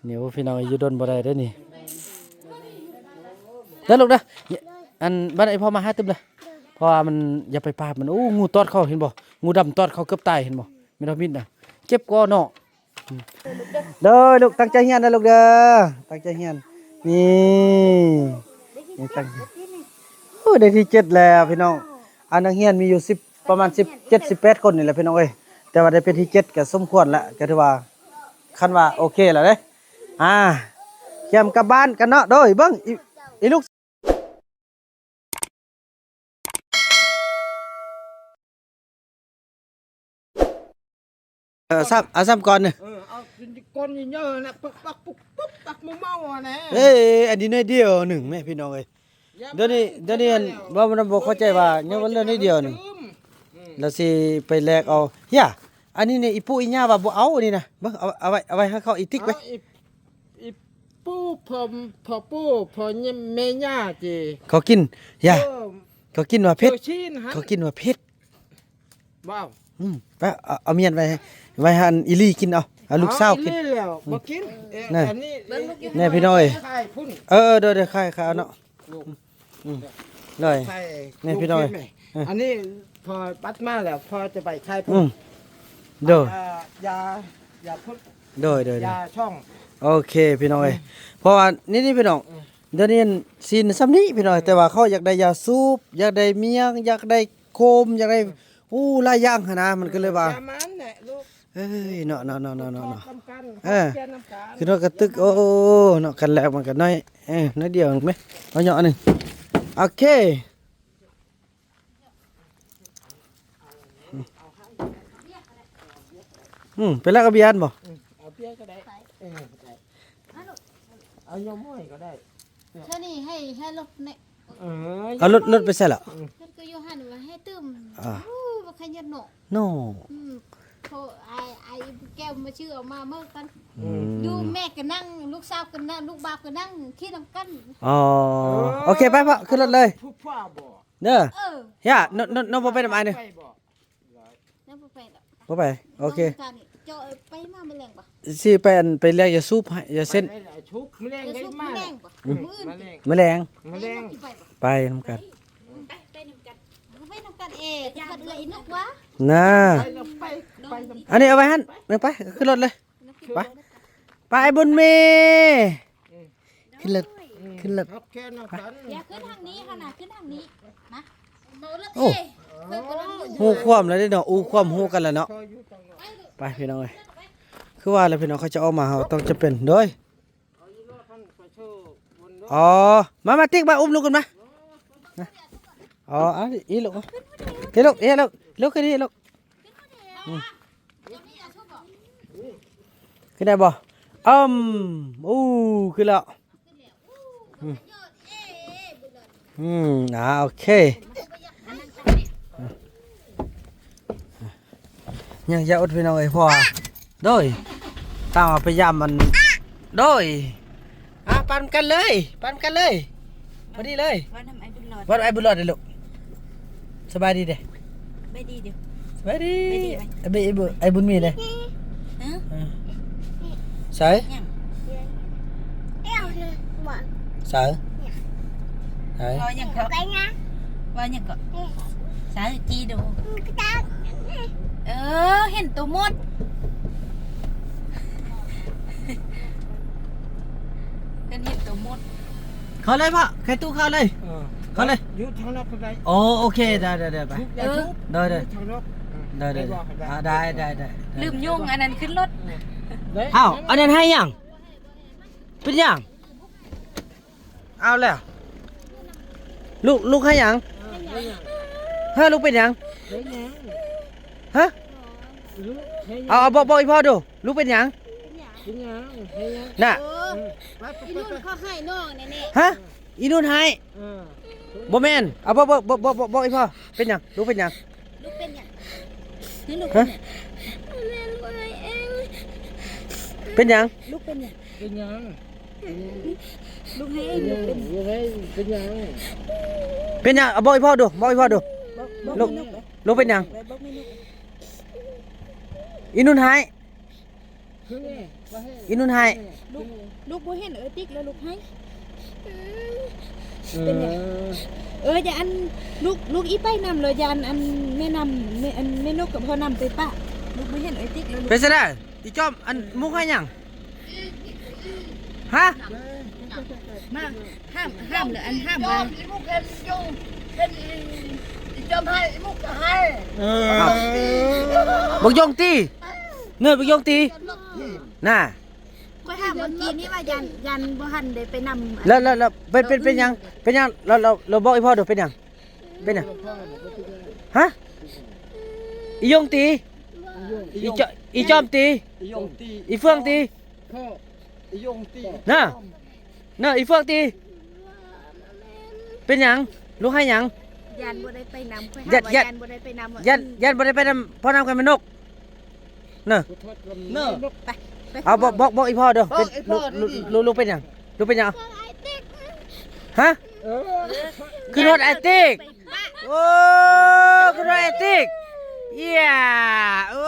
ນີ້ ໂອ້ ພີ່ນ້ອງ ຢູ່ດົນບໍ່ໄດ້ເດ້ນີ້ ເດີລູກເດີ. ອັນ ບັດນີ້ພໍ່ມາຫາຕື່ມເດີ ເພາະວ່າມັນ ຢ່າໄປປາດມັນ. ໂອ້ ງູຕອດເຂົາ ເຫັນບໍ່? ງູດຳຕອດເຂົາເກືອບຕາຍ ເຫັນບໍ່? ແມ່ນເຮົາມິດນະ ເຈັບກໍເນາະ. ອືມ ເດີລູກ ຕັ້ງໃຈຮຽນເດີລູກເດີ ຕັ້ງໃຈຮຽນ. ນີ້ ນີ້ຕັ້ງ ໂອ້ ໄດ້ທີເຈັດແລ້ວພີ່ນ້ອງ. ອັນນັກຮຽນມີຢູ່ສິບ ປະມານສິບເຈັດ ສິບແປດຄົນນີ້ແຫຼະພີ່ນ້ອງເອີຍ ແຕ່ວ່າໄດ້ເປັນທີເຈັດກໍສົມຄວນລະ ກໍຖືວ່າ ຄັນວ່າໂອເຄລະເດ້. ອ່າ ກຽມກັບບ້ານກັນເນາະ. ໂດຍ ເບິ່ງ ອີ ອີລູກ ເອີ ຊ້ຳ ເອົາຊ້ຳກ່ອນ ເອີ ເອົາກ້ອນເຍີະໆນະ ປັກໆປຸກໆປັກເມົາໆນະ. ເອີ ອັນນີ້ໜ້ອຍດຽວໜຶ່ງແມ່ພີ່ນ້ອງເອີຍ. ດຽວນີ້ ດຽວນີ້ ອັນ ເວົ້ານຳບໍ່ເຂົ້າໃຈວ່າ ຍັງວ່າເຫຼືອໜ້ອຍດຽວໜຶ່ງ ອືມ ແລ້ວຊິໄປແລກເອົາ. ເຮຍ ອັນນີ້ນີ້ ອີປູອີຍ່າວ່າບໍ່ເອົານີ້ນະ ເບິ່ງ ເອົາ ເອົາໄວ້ ເອົາໄວ້ໃຫ້ເຂົາ ອີຕິກໄວ້ ເອົາ ອີ ອີປູພໍ່ ພໍ່ປູພໍ່ແມ່ຍ່າຕິ ເຂົາກິນ ຢ່າ ເອີ ເຂົາກິນວ່າເຜັດ ເຂົາກິນວ່າເຜັດ. ວ້າວ ອືມ ໄປ ເອົາ ເອົາມຽນໄວ້ ໄວ້ໃຫ້ອັນອີ່ຫຼີກິນ ເອົາ ໃຫ້ລູກສາວກິນ ອໍ ອີ່ຫຼີແລ້ວ ອືມ ບໍ່ກິນ ເອີ ນະ ອັນນີ້ ແນ່ພີ່ນ້ອງເອີຍ ຂາຍພຸ້ນ ເອີ ເອີ ໂດຍ ໂດຍ ຂາຍ ຂາຍເອົາເນາະ ອືມ ອືມ ໂດຍ ໃສ່ ແນ່ພີ່ນ້ອງເອີຍ ເອີ ອັນນີ້ພໍປັດມາແລ້ວ ພໍຈະໄປຂາຍພຸ້ນ ອືມ ໂດຍ ອ່າ ຢາ ຢາພຸ້ນ ໂດຍ ໂດຍ ໂດຍ ຢາຊ່ອງ ໂອເຄພີ່ນ້ອງເອີຍ ອືມ ເພາະວ່າ ນີ້ ນີ້ພີ່ນ້ອງ ອືມ ດຽວນີ້ຊີ້ນສ່ຳນີ້ພີ່ນ້ອງ ແຕ່ວ່າເຂົາຢາກໄດ້ຢາສູບ ຢາກໄດ້ໝຽງ ຢາກໄດ້ໂຄມ ຢາກໄດ້ ອືມ ໂອ້ ຫຼາຍຢ່າງຫັ້ນນະ ມັນກໍເລີຍວ່າ ເອີຍ ເນາະ ເນາະ ເນາະ ເນາະ ເນາະ ເອີ ຄືເນາະ ກະຕຶກ ໂອ້ ເນາະ ຄັນແລກມັນກໍໜ້ອຍ ເອີ ໜ້ອຍດຽວແມ ເອົາເຍາະໜຶ່ງ ໂອເຄ ອືມ ໄປແລກເອົາເບຍຫັ້ນບໍ່? ອືມ ເອົາເບຍກໍໄດ້ ເອີ ໄດ້ ເອົາຍາໝ້ອຍກໍໄດ້ ເທື່ອນີ້ໃຫ້ ໃຫ້ລົດແນ່ ເອີ ເອົາລົດ ລົດໄປໃສລະ? ອືມ ລົດກໍຢູ່ຫັ້ນວ່າໃຫ້ຕື່ມ ອ່າ ໂອ້ ບໍ່ຂະຫຍັນເນາະ ເນາະ ອືມ ໂທອ້າຍ ອ້າຍແກ້ວມາຊື້ເອົາມາເໝີກັນ ອືມ ຢູ່ແມ່ກໍນັ່ງ ລູກສາວກໍນັ່ງ ລູກບ່າວກໍນັ່ງ ຂີ່ນຳກັນ ອໍ ເອີ ໂອເຄ ໄປພໍ່ ຂຶ້ນລົດເລີຍ ຜູ້ພາບໍ່? ເດີ ເອີ ເຮຍ ນ້ອງ ນ້ອງ ນ້ອງບໍ່ໄປນຳອ້າຍເດີ ນ້ອງບໍ່ໄປດອກ ບໍ່ໄປ ໂອເຄ ນ້ອງການີ້ ເຈົ້າໄປມາມື້ແລງບໍ່? ຊິໄປ ອັນ ໄປແລກຢາສູບໃຫ້ ຢາເສັ້ນ ຢາສູບມື້ແລງ ຢາສູບມື້ແລງບໍ່? ອືມ ມື້ອື່ນ ມື້ແລງ ມື້ແລງ ມື້ແລງ ໃຜຊິໄປບໍ່? ໄປນຳກັນ ໄປ ໄປນຳກັນ ເອີ ໄປນຳກັນເອ ຄັນເອື້ອຍອີນົກຫວາ ນາ ໄປ ໄປ ໄປນຳກັນ ອັນນີ້ເອົາໄວ້ຫັ້ນ ໄປ ຂຶ້ນລົດເລີຍ ໄປ ໄປບຸນມີ ອືມ ຂຶ້ນລົດ ອືມ ຂຶ້ນລົດ ຮັບແຂນນຳກັນ ຢ່າຂຶ້ນທາງນີ້ຫັ້ນນະ ຂຶ້ນທາງນີ້ ມາ ໂອ້ ຮູ້ຄວາມແລ້ວເດ້ເນາະ ຮູ້ຄວາມຮູ້ກັນແລ້ວເນາະ ໄປພີ່ນ້ອງເອີຍ ຄືວ່າແລ້ວພີ່ນ້ອງ ເຂົາຈະອອກມາ ເຮົາຕ້ອງຈຳເປັນ ໂດຍ ອໍ ມາ ມາ ຕິກ ມາ ອຸ້ມລູກຂຶ້ນມາ ນະ ອໍ ເອົາ ອີລູກ ອີລູກ ອີລູກ ລູກຂຶ້ນ ອີລູກ ອືມ ຂຶ້ນໄດ້ບໍ່? ອືມ ໂອ້ ຂຶ້ນແລ້ວ ອືມ ອືມ ອ່າ ໂອເຄ ຍັງຢ່າອົດພີ່ນ້ອງເອີຍ ເພາະວ່າ ໂດຍ ຕາມວ່າໄປຢາມມັນ ໂດຍ ອ່າ ໄປນຳກັນເລີຍ ໄປນຳກັນເລີຍ ພໍດີເລີຍ ເວົ້ານຳອ້າຍບຸນຫຼອດ ເວົ້ານຳອ້າຍບຸນຫຼອດເດ້ລູກ ສະບາຍດີເດ້ ສະບາຍດີເດ້ ສະບາຍດີ ສະບາຍດີ ອ້າຍບຸນມີເດ້ ຮະ ເອີ ໃສ ຫຍັງ ໃສ ໃສ ເວົ້າຫຍັງເກາະ ເວົ້າຫຍັງເກາະ ໃສ ຈີດູ ເອີ ເຫັນໂຕມົດ ເພິ່ນເຫັນໂຕມົດ ເຂົ້າເລີຍພໍ່ ໄຂຕູ້ເຂົ້າເລີຍ ເອີ ເຂົ້າເລີຍ ຢູ່ທາງນອກກໍໄດ້ ໂອ ໂອເຄ ໄດ້ ໄດ້ ໄດ້ ໄປ ເອີ ໄດ້ ໄດ້ ຢູ່ທາງນອກ ໄດ້ ໄດ້ ອ່າ ໄດ້ ໄດ້ ໄດ້ ລືມຍົງອັນນັ້ນຂຶ້ນລົດ ເອີ ໄດ້ ອ້າວ ອັນນັ້ນໃຫ້ຫຍັງ? ເປັນຫຍັງ? ເອົາແລ້ວ ລູກ ລູກໃຫ້ຫຍັງ? ເອີ ໃຫ້ຫຍັງ? ເຮີ ລູກເປັນຫຍັງ? ໃຫ້ຫຍັງ? ຮະ? ລູກໃຫ້ຫຍັງ? ເອົາ ເອົາ ບອກ ບອກອີ່ພໍ່ດູ ລູກເປັນຫຍັງ? ເປັນຫຍັງ? ໃຫ້ຫຍັງ? ນະ ເອີ ອືມ ໄປ ໄປ ອີ່ນຸ່ນເຂົາໃຫ້ນ້ອງແນ່ໆ ຮະ? ອີ່ນຸ່ນໃຫ້? ເອີ ບໍ່ແມ່ນ ເອົາ ບອກ ບອກ ບອກ ບອກ ບອກ ບອກອີ່ພໍ່ ເປັນຫຍັງ? ລູກເປັນຫຍັງ? ລູກເປັນຫຍັງ? ຮະ? ລູກເປັນຫຍັງ? ເປັນຫຍັງ? ລູກເປັນຫຍັງ? ເປັນຫຍັງ? ລູກໃຫ້ ເປັນຫຍັງ? ລູກເປັນຫຍັງ? ເປັນຫຍັງ? ເປັນຫຍັງ? ເອົາ ບອກອີ່ພໍ່ດູ ບອກອີ່ພໍ່ດູ ບອກ ບອກ ລູກ ແມ່ນົກ ລູກເປັນຫຍັງ? ບອກແມ່ນົກ ອີ່ນຸ່ນໃຫ້ ຄື ອີນຸ່ນໄຫ້ ລູກ ລູກບໍ່ເຫັນເອື້ອຍຕິກແລ້ວລູກໄຫ້. ເອີ ເປັນຫຍັງ? ເອີ ຢ່າອັນ ລູກ ລູກອີໄປນຳແລ້ວ ຢ້ານອັນແມ່ນ້ຳ ແມ່ ອັນແມ່ນົກກັບພໍ່ນ້ຳໄປປະ ລູກບໍ່ເຫັນເອື້ອຍຕິກແລ້ວລູກ. ເປັນຈັ່ງໃດ ອີຈອມ ອັນມຸກໃຫ້ຫຍັງ? ຮະ? ມາ ຫ້າມ ຫ້າມເລີຍ ອັນຫ້າມວ່າ ອີມຸກເຫັນຢູ່ ເຫັນອີ ອີຈອມໃຫ້ ອີມຸກກໍໃຫ້. ເອີ ບັກຢົງຕີ ເນີ ບັກຢົງຕີ ນະ. ຂ້ອຍຖາມເມື່ອກີ້ນີ້ວ່າ ຢ້ານ ຢ້ານບໍ່ທັນໄດ້ໄປນຳ ແລ້ວ ແລ້ວ ແລ້ວ ເປັນ ເປັນ ເປັນຫຍັງ? ເປັນຫຍັງ? ລາວ ລາວ ລາວບອກອີພໍ່ດູ ເປັນຫຍັງ? ເປັນຫຍັງ? ຮະ? ອີຢົງຕີ? ອີຈອມ ອີຈອມຕີ? ອີຢົງຕີ ອີເຟືອງຕີ? ອີຢົງຕີ ນະ ນະ ອີເຟືອງຕີ? ເປັນຫຍັງ? ລູກໃຫ້ຫຍັງ? ຢ້ານບໍ່ໄດ້ໄປນຳ ຂ້ອຍຖາມວ່າ ຢ້ານ ຢ້ານບໍ່ໄດ້ໄປນຳ ຢ້ານ ຢ້ານບໍ່ໄດ້ໄປນຳພໍ່ນ້ຳກັບແມ່ນົກ. ເນີ ເນີ ໄປ ໄປ ເອົາ ບອກ ບອກ ບອກອີພໍ່ເດີ ບອກອີພໍ່ ເປັນ ລູກ ລູກ ລູກເປັນຫຍັງ? ລູກເປັນຫຍັງ? ຮະ? ເອີ ຂຶ້ນຮອດອ້າຍຕິກ ໂອ້ ຂຶ້ນຮອດອ້າຍຕິກ ເອີຍ ໂອ້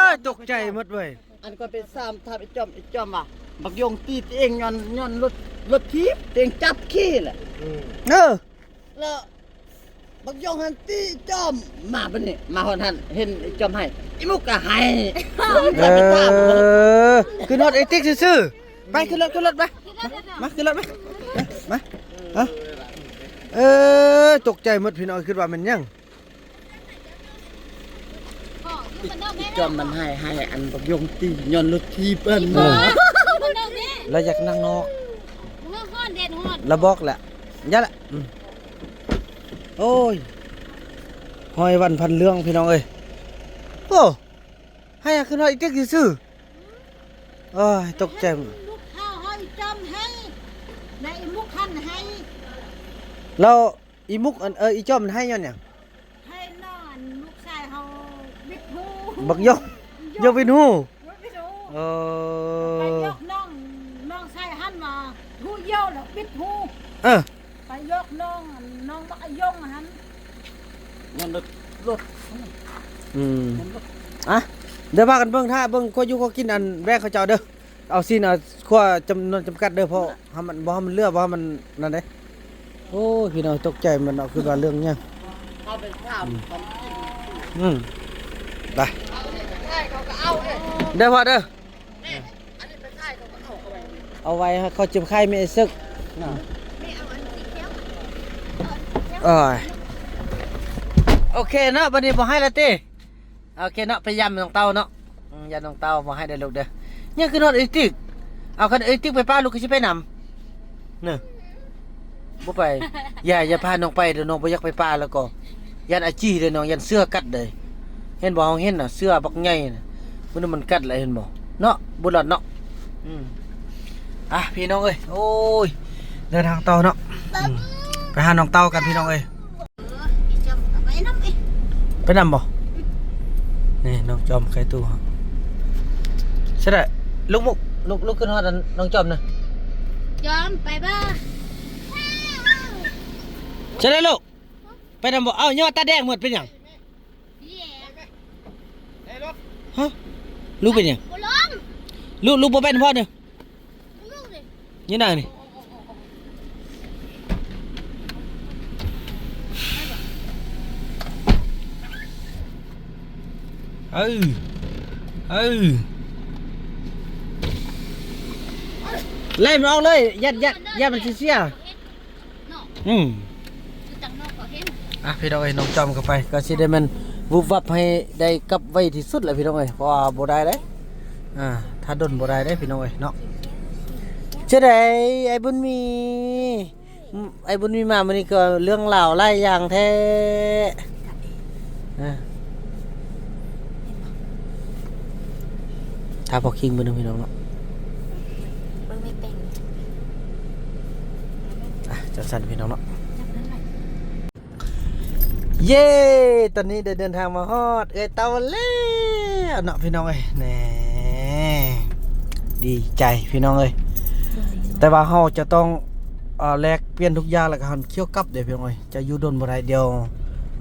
ຍ ຕົກໃຈໝົດເວີຍ. ອັນກໍໄປຖາມ ຖາມອີຈອມ ອີຈອມວ່າ ບັກຢົງຕີຕົວເອງຍ້ອນ ຍ້ອນລົດ ລົດຖີບຕົວເອງຈັບຂີ່ແຫຼະ. ເອີ ແລ້ວບັກຢອງຫັ້ນຕີຈອມ ມາບັດນີ້ ມາຮອດຫັ້ນ ເຫັນອີຈອມໃຫ້ ອີມຸກກໍໃຫ້. ເອີ ຂຶ້ນຮອດອ້າຍຕິກຊື່ໆ ໄປ ຂຶ້ນລົດ ຂຶ້ນລົດ ໄປ ມາ ຂຶ້ນລົດ ມາ ມາ ເອົາ ເອີ ຕົກໃຈໝົດພີ່ນ້ອງ ຄິດວ່າແມ່ນຫຍັງ. ອີຈອມມັນໃຫ້ ໃຫ້ອັນບັກຢົງຕີຍ້ອນລົດຖີບເພິ່ນ ເອີ ລະຢາກນັ່ງນອກ ຮ້ອນແດດຮ້ອນ ລະບອກແຫຼະ ຢ່າລະ ອືມ ໂອ້ຍ ຮ້ອຍວັນພັນເລື່ອງພີ່ນ້ອງເອີຍ. ໂອ້ ໃຫ້ຂຶ້ນຮອດອີກຕຶກຊື່ໆ ໂອ້ຍ ຕົກໃຈ. ລູກເຮົາ ເຮົາອີຈອມໃຫ້ ແລະອີມຸກຫັ້ນໃຫ້ ແລ້ວອີມຸກ ອັນ ເອີ ອີຈອມມັນໃຫ້ຍ້ອນຫຍັງ? ໃຫ້ນອນ ລູກຊາຍເຮົາບິດຫູ ບັກຢອງ ຢອງບິດຫູ ເອີ ໄປຢອກນ້ອງ ນ້ອງຊາຍຫັ້ນວ່າຫູຢຽວແລ້ວບິດຫູ ເອີ ໄປຢອກນ້ອງ ນ້ອງບັກອາຢອງຫັ້ນ ມັນລົດ ລົດ ອືມ ມັນລົດ ອ່ະ ດຽວພາກັນເບິ່ງ ຖ້າເບິ່ງຄົວຢູ່ຄົວກິນ ອັນແວະເຂົາເຈົ້າເດີ ເອົາຊີ້ນເອົາຄົວຈຳນວນຈຳກັດເດີ ເພາະ ໃຫ້ມັນ ບໍ່ໃຫ້ມັນເຫຼືອ ບໍ່ໃຫ້ມັນນັ້ນເດ້. ໂອ້ຍ ພີ່ນ້ອງ ຕົກໃຈໝົດເນາະ ຄິດວ່າເລື່ອງຫຍັງ ເຮົາໄປຖາມ ອືມ ຄວາມຈິງ ອືມ ໄປ ເອົານີ້ໄປຂາຍເຂົາກໍເອົາເດ້ ເດີພໍ່ເດີ ນີ້ ອັນນີ້ໄປຂາຍເຂົາກໍເອົາ ເອົາໄວ້ ເອົາໄວ້ໃຫ້ເຂົາຈິບຂາຍແມ່ເສິກເນາະ ແມ່ເອົາອັນສີຂຽວ ເອົາອັນສີຂຽວ ໂອ້ຍ ໂອເຄເນາະ ບັດນີ້ບໍ່ໃຫ້ລະຕິ. ໂອເຄເນາະ ໄປຢ້າມນ້ອງເຕົ້າເນາະ ອືມ ຢ້າມນ້ອງເຕົ້າ ບໍ່ໃຫ້ເດີລູກເດີ. ຍັງຂຶ້ນຮອດເອື້ອຍຕິກ ເອົາ ຄັນເອື້ອຍຕິກໄປປ່າ ລູກກໍຊິໄປນຳ ເນີ ບໍ່ໄປ ຢ່າ ຢ່າພານ້ອງໄປເດີ ນ້ອງບໍ່ຢາກໄປປ່າ ແລ້ວກໍຢ້ານອາຈີເດີນ້ອງ ຢ້ານເສືອກັດເດີ. ເຫັນບໍ່ ເຮົາເຫັນນະ ເສືອບັກໃຫຍ່ນະ ມື້ນັ້ນມັນກັດແລ້ວ ເຫັນບໍ່ເນາະ ບຸນລອດເນາະ ອືມ. ອ່ະ ພີ່ນ້ອງເອີຍ ໂອ້ຍ ເດີນທາງຕໍ່ເນາະ ອືມ ໄປຫານ້ອງເຕົ້າກັນ ພີ່ນ້ອງເອີຍ. ເອີ ອີຈອມກໍໄປນຳ ໄປນຳບໍ່? ນີ້ນ້ອງຈອມໄຄຕູ້ ໃຊ່ລະ ລູກມຸກ ລູກ ລູກຂຶ້ນຮອດອັນນ້ອງຈອມນະ ຈອມໄປບໍ່? ໃຊ່ລະລູກ ໄປນຳບໍ່? ເອົ້າ ຍໍຕາແດງໝົດເປັນຫຍັງ? ຮະ? ລູກເປັນຫຍັງ? ລູກ ລູກບໍ່ໄປນຳພໍ່ເດີ? ນີ້ນານີ້ ເອີ ເອີ ໄລ່ມັນອອກເລີຍ ຢ້ານ ຢ້ານ ຢ້ານມັນຊິເສຍ ອືມ. ອ່ະ ພີ່ນ້ອງເອີຍ ນ້ອງຈອມກໍໄປ ກໍຊິໄດ້ແມ່ນວຸບວັບໃຫ້ໄດ້ກັບໄວທີ່ສຸດແຫຼະ ພີ່ນ້ອງເອີຍ ເພາະວ່າບໍ່ໄດ້ເດ້ ອ່າ ຖ້າດົນບໍ່ໄດ້ເດ້ ພີ່ນ້ອງເອີຍເນາະ. ຈັ່ງໃດອ້າຍບຸນມີ ອ້າຍບຸນມີມາມື້ນີ້ກໍເລື່ອງລາວຫຼາຍຢ່າງແທ້ ອ່າ. ຖ້າພໍຄິງເບິ່ງເດີພີ່ນ້ອງເນາະ ເບິ່ງແມ່ແປ້ງ ອ່ະ ຈັ່ງຊັ້ນພີ່ນ້ອງເນາະ ຈັບນັ້ນແຫຼະ ເຢ້ ຕອນນີ້ໄດ້ເດີນທາງມາຮອດເອື້ອຍເຕົ້າແລ້ວເນາະ ພີ່ນ້ອງເອີຍ ແນ່ ດີໃຈພີ່ນ້ອງເອີຍ ແຕ່ວ່າເຮົາຈະຕ້ອງ ເອີ ແລກປ່ຽນທຸກຢ່າງ ແລ້ວກໍຫັນຂຽວກັບເດ້ພີ່ນ້ອງເອີຍ ຈະຢູ່ດົນບໍ່ໄດ້ ດຽວ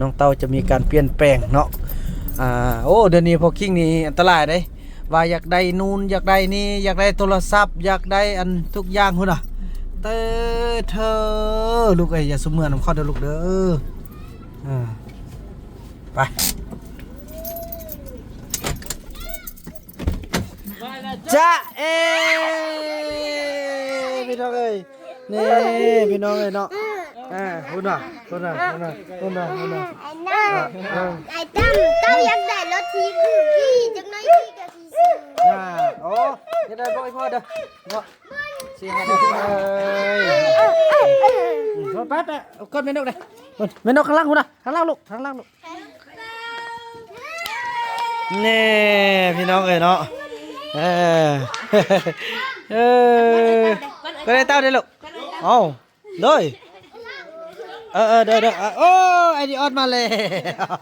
ນ້ອງເຕົ້າຈະມີການປ່ຽນແປງເນາະ ອ່າ ໂອ້ ດຽວນີ້ພໍ່ຄິງນີ້ອັນຕະລາຍເດ້ ເພ ວ່າຢາກໄດ້ນູນ ຢາກໄດ້ນີ້ ຢາກໄດ້ໂທລະສັບ ຢາກໄດ້ອັນທຸກຢ່າງພຸ້ນນະ. ເຕີເທີ ລູກເອີຍ ຢ່າຊຸມເມືອນຳເຂົາເດີລູກເດີ. ເອີ ໄປ ຈະເອ ພີ່ນ້ອງເອີຍ. ນີ້ພີ່ນ້ອງເອີຍເນາະ ອ່າ ພຸ້ນນະ ພຸ້ນນະ ພຸ້ນນະ ພຸ້ນນະ ໄອ້ຕັ້ມ ເຈົ້າຢາກໄດ້ລົດຖີບຄືກີ້ ຈັກໜ້ອຍກີ້ກໍຊິຊື້. ອ່າ ໂອ້ ຢາກໄດ້ບອກອີ່ພໍ່ເດີເນາະ ຊິໃຫ້ເດີ. ໄປ ໄປ ເອົາກ່ອນແມ່ນົກເດີ ແມ່ນົກຂ້າງຫຼັງພຸ້ນນະ ຂ້າງຫຼັງລູກ ຂ້າງຫຼັງລູກ. ນີ້ພີ່ນ້ອງເອີຍເນາະ ເອີ ເອີ ກໍໄດ້ເຕົ້າເດ້ລູກ. ເອົ້າ ໂດຍ ເອີ ເອີ ໂດຍ ໂດຍ ໂອ້ ໄອດີອອນມາແລ້ວ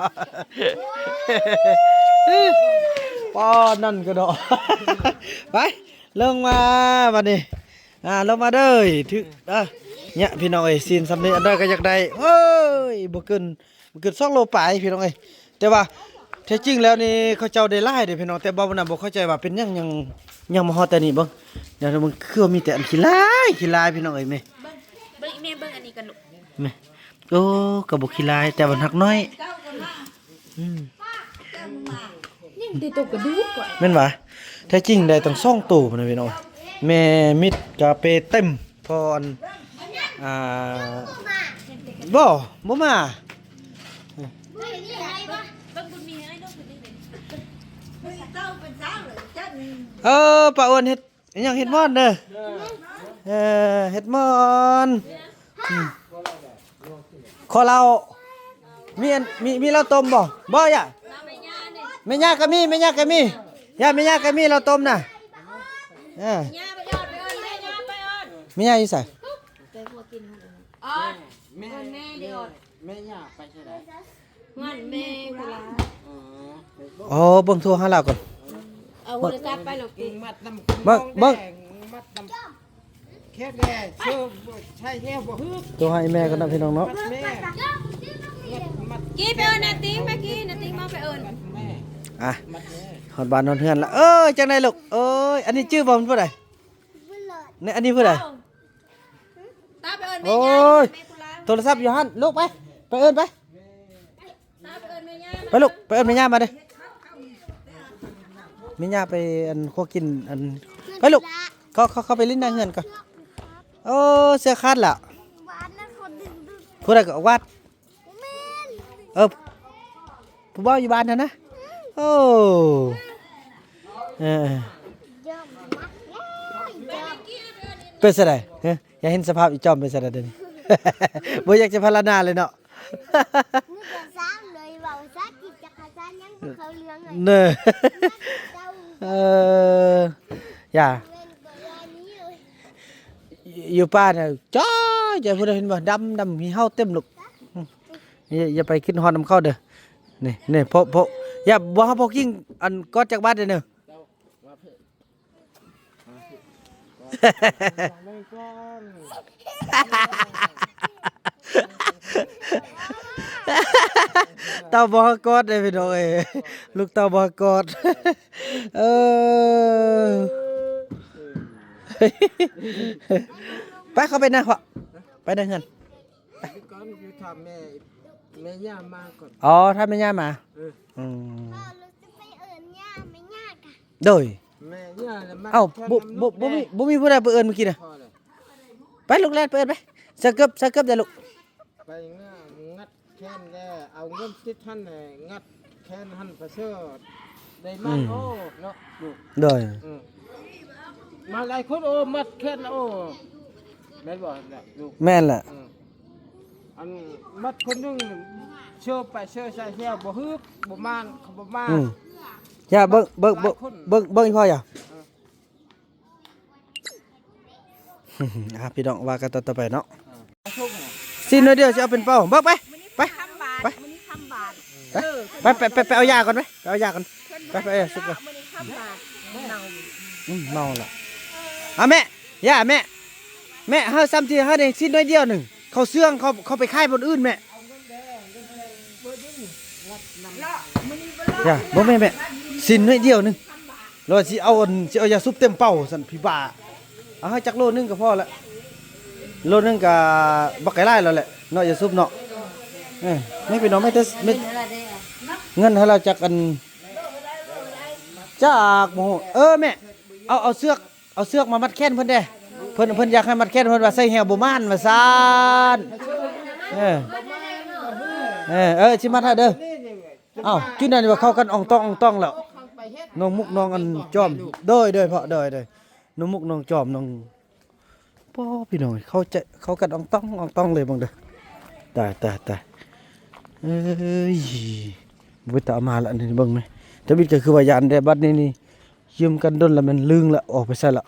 ປ້ານັ້ນກະເນາະ. ໄປ ລົງມາບັດນີ້ ອ່າ ລົງມາເດີ ຖືກ ອ່າ ເຍ ພີ່ນ້ອງເອີຍ ຊີ້ນສ່ຳນີ້ ອັນໃດກໍຢາກໄດ້ ໂອ້ຍ ບໍ່ເກີນ ມັນເກີນສອງໂລປາຍພີ່ນ້ອງເອີຍ. ແຕ່ວ່າແທ້ຈິງແລ້ວນີ້ເຂົາເຈົ້າໄດ້ຫຼາຍເດ້ພີ່ນ້ອງ ແຕ່ບໍ່ ບໍ່ນະ ບໍ່ເຂົ້າໃຈວ່າເປັນຫຍັງ ຍັງ ຍັງມາຮອດແຕ່ນີ້. ເບິ່ງ ດຽວເບິ່ງ ຄືວ່າມີແຕ່ອັນຂີ້ລາຍ ຂີ້ລາຍພີ່ນ້ອງເອີຍ. ແມ່ ເບິ່ງ ເບິ່ງອີ່ແມ່ ເບິ່ງອັນນີ້ກັນລູກ ແມ່. ໂອ້ ກໍບໍ່ຂີ້ລາຍ ແຕ່ວ່າມັນຮັກນ້ອຍ ອືມ ຍັງແຕ່ໂຕກະດູກ ແມ່ນຫວາ? ແທ້ຈິງໄດ້ຕັ້ງສອງໂຕພຸ້ນນະພີ່ນ້ອງ ແມ່ມິດກະເປເຕັມ. ພອນ ອ່າ ບໍ່ ບໍ່ມາ. ເອີ ປ້າອ້ວນເຮັດອີ່ຫຍັງ? ເຮັດໝອນເດີ ເອີ ເຮັດໝອນ ອືມ ຂໍເຫຼົ້າ ມີອັນ ມີ ມີເຫຼົ້າຕົ້ມບໍ່? ບໍ່ ຢ້າ ແມ່ຍ່າກໍມີ ແມ່ຍ່າກໍມີ ຢ້າ ແມ່ຍ່າກໍມີເຫຼົ້າຕົ້ມນະ. ເອີ ແມ່ຍ່າຢູ່ໃສ? ແມ່ ແມ່ຍ່າໄປໃສລະ? ເຮືອນແມ່ພຸ້ນລະ. ອໍ ເບິ່ງ ໂທຫາລາວກ່ອນ. ເອົາໂທລະສັບໄປລູກຕິ ເບິ່ງ ເບິ່ງ ແຂນແດ່ ເຊີ ໃຊ້ແຮວບໍ່ຮຶກ. ໂທຫາອີ່ແມ່ກ່ອນເນາະ ພີ່ນ້ອງເນາະ. ແມ່ ກີ້ໄປເອີ້ນນາຕິງ ມາກີ້ ນາຕິງມາໄປເອີ້ນ. ອ່ະ ຮອດບ້ານຮອດເຮືອນລະ. ເອີຍ ຈັ່ງໃດລູກ? ເອີຍ ອັນນີ້ຈື່ບໍ່ ເປັນຜູ້ໃດ? ນີ້ ອັນນີ້ຜູ້ໃດ? ຕາໄປເອີ້ນແມ່ ໂອ້ຍ ແມ່ຜູ້ລາວ ໂທລະສັບຢູ່ຫັ້ນ ລູກໄປ ໄປເອີ້ນໄປ. ໄປລູກ ໄປເອີ້ນແມ່ຍ່າມາເດີ້ ແມ່ຍ່າໄປອັນຄົວກິນອັນ ໄປລູກ ເຂົ້າ ເຂົ້າ ເຂົ້າໄປຫຼິ້ນໃນເຮືອນກ່ອນ. ໂອ້ ເສື້ອຂາດລະ ຜູ້ໃດກໍອອກວາດ ເອີ ຜູ້ບ່າວຢູ່ບ້ານຫັ້ນນະ. ໂອ້ ເອີ ເປັນຈັ່ງໃດ? ຮະ ຢາກເຫັນສະພາບອີ່ຈອມເປັນຊັ້ນດຽວນີ້ ບໍ່ຢາກຈະພັນລະນາເລີຍເນາະ. ມີແຕ່ສາວເລີຍ ເວົ້າພາສາຈີນຈັກພາສາຫຍັງບໍ່ເຂົ້າເລື່ອງເລີຍ ເນີ. ເອີ ຢ່າ ແມ່ນບໍ່ວ່ານີ້ເລີຍ ຢູ່ປ່ານະ ຈ້ອຍ ຢ່າ ຜູ້ໃດເຫັນບໍ່ ດຳ ດຳ ມີເຫົ່າເຕັມລູກ. ຢ່າ ຢ່າໄປຄິດຮອດນຳເຂົາເດີ ນີ້ ນີ້ ເພາະ ເພາະ ຢ່າ ບໍ່ໃຫ້ພໍ່ກິ້ງອັນກອດຈັກບາດເດີ. ເຕົ້າບໍ່ໃຫ້ກອດເດ້ພີ່ນ້ອງເອີຍ ລູກເຕົ້າບໍ່ໃຫ້ກອດ. ເອີ ໄປ ເຂົ້າໄປນະພໍ່ ໄປໃນເຮືອນ ໄປ ຢູ່ກ່ອນ ຢູ່ຖ້າແມ່ ແມ່ຍ່າມາກ່ອນ. ອໍ ຖ້າແມ່ຍ່າມາ ເອີ ອືມ ເອີ ເຮົາຈະໄປເອີ້ນຍ່າ ແມ່ຍ່າກະ ໂດຍ ແມ່ຍ່າລະມາ. ເອົ້າ ບໍ່ ບໍ່ ບໍ່ມີ ບໍ່ມີຜູ້ໃດໄປເອີ້ນມື້ກີ້ນະ. ພໍແລ້ວ ໄປລູກແລ່ນໄປເອີ້ນໄປ ໃສ່ເກີບ ໃສ່ເກີບເດີ້ລູກ. ໄປງາ ງັດແຂນແດ່ ເອົາເງິນຕິດຫັ້ນແດ່ ງັດແຂນຫັ້ນປະເສີດ ໄດ້ມາ. ອືມ ໂອ້ ເນາະ ລູກ ໂດຍ ອືມ ມາຫຼາຍຄົນ ໂອ້ ມັດແຂນ ໂອ້ ແມ່ນບໍ່ລະລູກ? ແມ່ນແຫຼະ ອືມ ອັນມັດຄົນໜຶ່ງ ເຊີໄປເຊີໃສ່ແຖວ ບໍ່ຮຶກ ບໍ່ມານ ເຂົາບໍ່ມາ. ອືມ ຢ່າ ເບິ່ງ ເບິ່ງ ເບິ່ງ ຫຼາຍຄົນ ເບິ່ງ ເບິ່ງອີ່ພໍ່ຢ່າ. ອ່າ ພີ່ນ້ອງ ວ່າກັນຕໍ່ໄປເນາະ. ຊີ້ນໜ້ອຍດຽວຊິເອົາເປັນເປົ້າ ເບິ່ງໄປ ໄປ ໄປ ໄປ ໄປ ໄປ ໄປເອົາຢາກ່ອນ ໄປ ໄປເອົາຢາກ່ອນ ໄປ ໄປເອົາຢາສຸກກ່ອນ. ອືມ ເມົາລະ ອ່າ ແມ່ ຢ່າ ແມ່ ແມ່ເຮົາຊ້ຳທີ່ເຮົາໄດ້ຊີ້ນໜ້ອຍດຽວໜຶ່ງ ເຂົາເຊື່ອງ ເຂົາ ເຂົາໄປຂາຍບ່ອນອື່ນແມ່. ຢ່າ ບໍ່ແມ່ນແມ່ ຊີ້ນໜ້ອຍດຽວໜຶ່ງ. ຫຼືວ່າຊິເອົາອັນ ຊິເອົາຢາສູບເຕັມເປົາຊັ້ນ ພີ່ບ້າ. ເອົາໃຫ້ຈັກໂລໜຶ່ງກໍພໍລະ ໂລໜຶ່ງກໍບັກໄກ່ຫຼາຍແລ້ວແຫຼະເນາະ ຢາສູບເນາະ. ເອີ ແມ່ພີ່ນ້ອງ ແມ່ແຕ່ ແມ່ ເງິນໃຫ້ລາວຈັກອັນ ຈັກບໍ່ຮູ້. ເອີ ແມ່ ເອົາ ເອົາເຊືອກ ເອົາເຊືອກມາມັດແຂນເພິ່ນແດ່ ເພິ່ນ ເພິ່ນຢາກໃຫ້ມັດແຂນ ເພິ່ນວ່າໃສ່ແຮວບໍ່ໝານວ່າຊັ້ນ. ເອີ ເອີ ເອີ ຊິມັດໃຫ້ເດີ. ອ້າວ ຈຸດນັ້ນວ່າເຂົ້າກັນອ່ອງຕ່ອງອ່ອງຕ່ອງແລ້ວ ນ້ອງມຸກນ້ອງອັນຈອມ. ໂດຍ ໂດຍພໍ່ ໂດຍ ໂດຍ ນ້ອງມຸກນ້ອງຈອມ ນ້ອງ ໂອ້ ພີ່ນ້ອງ ເຂົ້າໃຈ ເຂົ້າກັນອ່ອງຕ່ອງອ່ອງຕ່ອງເລີຍເບິ່ງເດີ. ຕາຍ ຕາຍ ຕາຍ ເອີຍ ບໍ່ເປັນຕາເອົາມາລະ ອັນນີ້ເບິ່ງແມະ. ທຳອິດກໍຄືວ່າຢ້ານແດ່ ບັດນີ້ນີ້ ຢືມກັນດົນລະແມ່ນລຶ້ງລະ ອອກໄປໃສລະ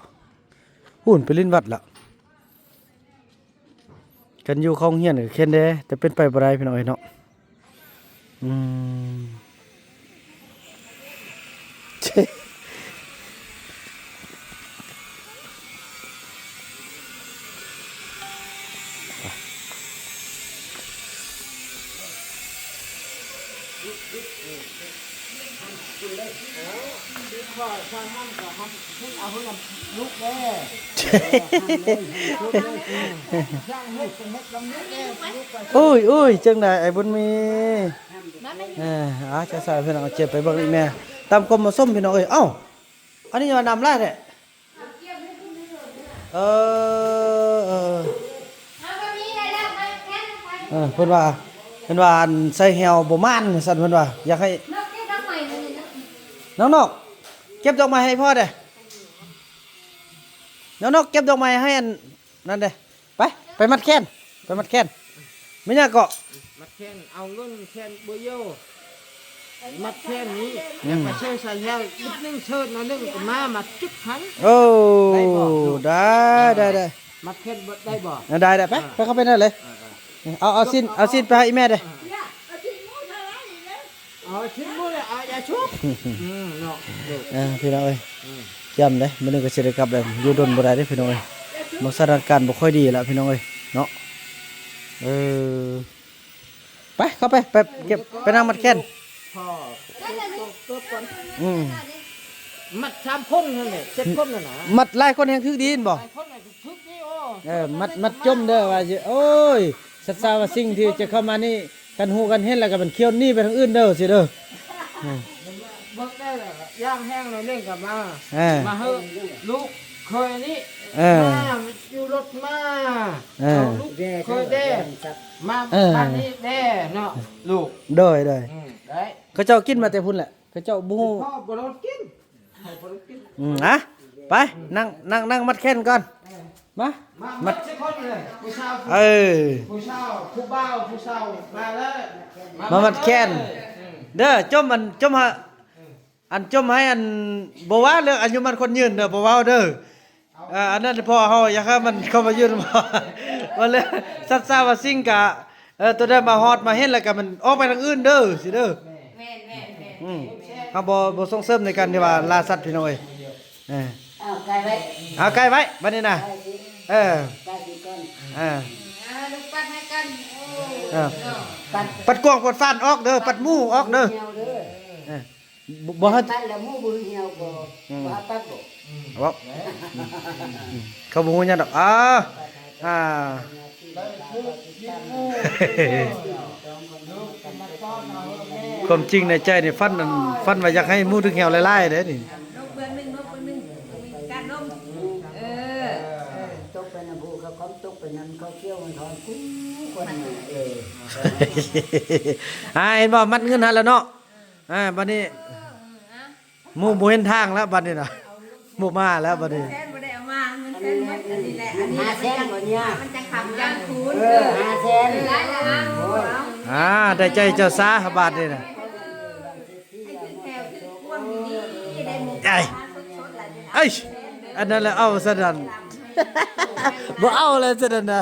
ພຸ້ນໄປຫຼິ້ນວັດລະ. ຄັນຢູ່ເຂົ້າໂຮງຮຽນກໍແຂນແດ່ ແຕ່ເປັນໄປບໍ່ໄດ້ພີ່ນ້ອງເອີຍເນາະ. ອືມ ໂອ້ຍ ໂອ້ຍ ຈັ່ງໃດອ້າຍບຸນມີ? ເອີ ເອົາ ເຈົ້າສາວພີ່ນ້ອງ ເຈັບໄປເບິ່ງອີກແນ່ ຕາມຄວາມເໝາະສົມພີ່ນ້ອງເອີຍ. ເອົ້າ ອັນນີ້ວ່ານ້ຳຫຼາຍແທ້. ເອີ ເອີ ເອີ ເພິ່ນວ່າ ເພິ່ນວ່າອັນໃສ່ແຮວບໍ່ໝານວ່າຊັ້ນ ເພິ່ນວ່າຢາກໃຫ້ ນ້ອງນົກ ເກັບດອກໄມ້ໃຫ້ພໍ່ແດ່ ນ້ອງນົກ ເກັບດອກໄມ້ໃຫ້ອັນນັ້ນແດ່. ໄປ ໄປມັດແຂນ ໄປມັດແຂນ. ແມ່ນຫຍັງເກາະ? ມັດແຂນ ເອົາເງິນແຂນບໍ່ຢູ່ ມັດແຂນນີ້ ອືມ ແລ້ວກໍເຊີໃສ່ແຮວ ອີກໜຶ່ງເຊີໜ້ອຍໜຶ່ງກໍມາ ມາຈຸກຫັ້ນ. ໂອ້ ໄດ້ບໍ່? ໄດ້ ໄດ້ ໄດ້ ມັດແຂນບໍ່ໄດ້ບໍ່? ໄດ້ ໄດ້ ໄປ ເອີ ໄປເຂົ້າໄປນັ້ນເລີຍ. ເອີ ເອີ ເອົາ ເອົາຊີ້ນ ເອົາຊີ້ນໄປໃຫ້ອີ່ແມ່ເດີ້. ເອີ ເອົາຊີ້ນໝູແລ້ວເອົາຢາຊຸບ ອືມ ເນາະ ເອີ ພີ່ນ້ອງເອີຍ ອືມ ຢ້ຳເດ້ ມື້ນີ້ກໍຊິໄດ້ກັບແລ້ວ ຢູ່ດົນບໍ່ໄດ້ເດ້ພີ່ນ້ອງເອີຍ ເນາະ ສະຖານະການບໍ່ຄ່ອຍດີລະພີ່ນ້ອງເອີຍເນາະ. ເອີ ໄປ ເຂົ້າໄປ ໄປເກັບ ໄປນັ່ງມັດແຂນ ອືມ ມັດສາມຄົນຫັ້ນແຫຼະ ເຈັດຄົນຫັ້ນນະ ມັດຫຼາຍຄົນແຮ່ງຖືກດີແມ່ນບໍ່? ຫຼາຍຄົນນະຖືກດີ. ໂອ້ ເອີ ມັດ ມັດຈົມເດີວ່າຊິ ໂອ້ຍ ສັດຊາວາສິ່ງທີ່ຈະເຂົ້າມານີ້ ຄັນຮູ້ກັນເຫັນແລ້ວກໍມັນຂຽວໜີໄປທາງອື່ນເດີ ຊິເດີ. ເອີ ເບິ່ງໄດ້ແລ້ວ ຢ່າງແຮງໜ້ອຍໜຶ່ງກໍມາ ເອີ ມາເຮີລູກເຂີຍນີ້ ເອີ ມາຢູ່ລົດມາ ເອີ ເອົາລູກເຂີຍແດ່ ມາ ເອີ ບ້ານນີ້ແດ່ເນາະ ລູກ. ໂດຍ ໂດຍ ອືມ ໄດ້ ເຂົາເຈົ້າກິນມາແຕ່ພຸ້ນແຫຼະ ເຂົາເຈົ້າບໍ່ຮູ້ ພໍ່ບໍ່ລົດກິນ ອືມ ອະ ໄປ ນັ່ງ ນັ່ງ ນັ່ງມັດແຂນກ່ອນ ມາ ມາ ມັດ ມັດ ເອີ ຜູ້ສາວ ຜູ້ບ່າວ ຜູ້ສາວ ມາເດີ ມາມັດແຂນເດີ ຈົມ ອັນ ຈົມໃຫ້ ອັນ ຈົມໃຫ້ ອັນ ບໍ່ວ່າເລື່ອງອາຍຸໝັ້ນຂວັນຍືນເດີ ບໍ່ເວົ້າເດີ. ເອີ ອັນນັ້ນພໍ່ເຮົາຢາກໃຫ້ມັນເຂົ້າມາຢູ່ນຳ ວ່າເລື່ອງສັດຊາວາສິ່ງກະ ເອີ ຕົວໃດມາຮອດມາເຫັນແລ້ວກໍມັນອອກໄປທາງອື່ນເດີ ຊິເດີ. ແມ່ນ ແມ່ນ ແມ່ນ ອືມ ເຮົາບໍ່ ບໍ່ສົ່ງເສີມໃນການທີ່ວ່າລ່າສັດພີ່ນ້ອງເອີຍ. ເອີ ເອົາໄກ່ໄວ້ ເອົາໄກ່ໄວ້ບັດນີ້ນະ ໄກ່ຊິ ເອີ ໄກ່ຊິກ່ອນ ເອີ ເອີ ລູກປັດໃຫ້ກັນ ເອີ ເນາະ ປັດ ປັດກວາງປັດຟານອອກເດີ ປັດໝູອອກເດີ ເອີ. ບໍ່ ບໍ່ໃຫ້ ປັດແລ້ວໝູບໍ່ເຫ່ວບໍ່ ອືມ ບໍ່ໃຫ້ປັດບໍ່ ເວົ້າ ເຂົາບໍ່ຮູ້ຫຍັງດອກ ອ້າ ອ່າ ຄວາມຈິງໃນໃຈນີ້ຝັນ ຝັນວ່າຢາກໃຫ້ໝູຖືກເຫ່ວຫຼາຍໆເດ້ນີ້ ລົງເບື້ອງໜຶ່ງ ລົງເບື້ອງໜຶ່ງ ການລົງ ເອີ ຕົກໄປນຳຜູ້ເຂົາ ຕົກໄປນຳເຂົາ ຂຽວມັນຖອນ ກູຄົນ ເອີ ອ່າ ເຫັນບໍ່ ມັດເງິນຫັ້ນລະເນາະ. ອ່າ ບັດນີ້ ເອີ ເອີ ອ່ະ ໝູ່ບໍ່ເຫັນທາງແລ້ວບັດນີ້ນະ ບໍ່ມາແລ້ວບັດນີ້ ແສນບໍ່ໄດ້ເອົາມາ ເງິນແສນໝົດ ອັນນີ້ແຫຼະ ອັນນີ້ ຫ້າແສນບໍ່ເນຍ ມັນຈະຄຳຈະຄູນ ເອີ ເອີ ຫ້າແສນ ເອີ ຫຼາຍແລ້ວ ໂອ້ຍ ອ່າ ໄດ້ໃຈເຈົ້າຊາບາດນີ້ນະ ເອີ ໃຫ້ຖືກແຖວຖືກພວງດີໆ ໄດ້ໝູ່ ໄອ້ ມາສົດໆ ຫຼາຍ ເອີຍ ອັນນັ້ນແຫຼະ ເອົາຊະນັ້ນ ບໍ່ເອົາແລ້ວຊະນັ້ນນະ